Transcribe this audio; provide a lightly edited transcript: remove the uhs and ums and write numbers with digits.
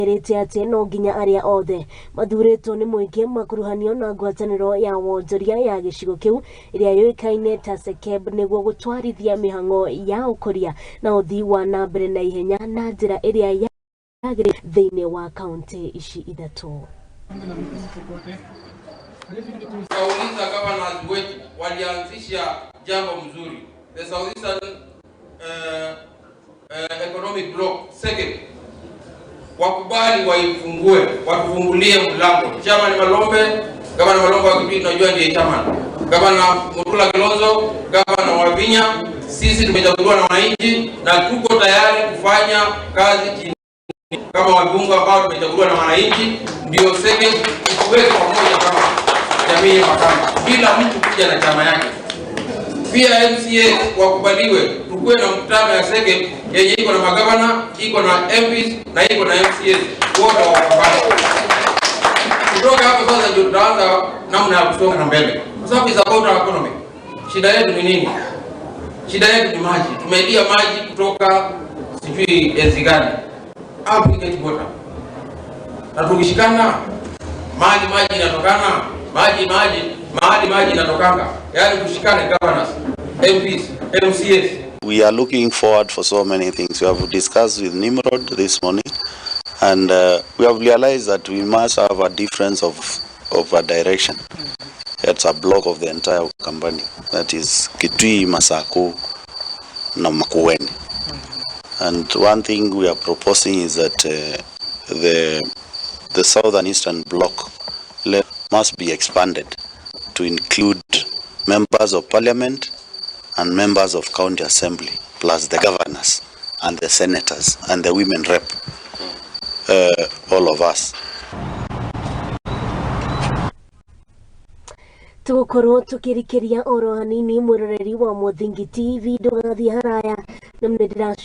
Erĩte atĩ no nginya arĩa othe mathurĩtwo nĩ mũingĩ makuruhanio na ngwatanĩro ya wonjoria ya gĩcigo kĩu ĩrĩa yũĩkaine ta SEKEB nĩguo gũtwarithia mĩhang'o ya ũkũria na ũthii wa na mbere na ihenya na njĩra ĩrĩa yagĩrĩire thĩinĩ wa kaunti ici ithatũ. Kauliza governors wetu walianzisha jambo mzuri, the Southeastern Economic Bloc SEKEB, wakubali waifungue, watufungulie mlango. Chairman Malombe, Gavana Malombe wa Kitui tunajua ndiye chairman, Gavana Mutula Kilonzo, Gavana Wavinya, sisi tumechaguliwa na wananchi na tuko tayari kufanya kazi chini kama wabunge ambao tumechaguliwa na wananchi, ndio SEKEB tuweke pamoja kama jamii ya Wakamba, bila mtu kuja na chama yake. Pia MCA wakubaliwe, tukuwe na mkutano ya SEKEB yenye iko na magavana, iko na MPs na iko na MCAs wote wakubali. Kutoka hapo sasa ndio tutaanza namna ya kusonga mbele, kwa sababu is about our economy. Shida yetu ni nini? Shida yetu ni maji. Tumelia maji kutoka sijui enzi gani. How do we get water? Na tukishikana maji maji inatokana maji maji mahali maji inatokanga, yaani tushikane governors, MPs, MCAs. We are looking forward for so many things. We have discussed with Nimrod this morning, and we have realized that we must have a difference of a direction. That's a block of the entire company. That is Kitui, Masaku, na Makueni. And one thing we are proposing is that the southern eastern block must be expanded to include members of parliament and members of county assembly, plus the governors and the senators and the women rep, all of us. Tũgũkorwo tũkĩrikĩria oro hanini mwĩroreri wa Mũthingi TV, ndũgathiĩ haraya nĩ ndĩracoka.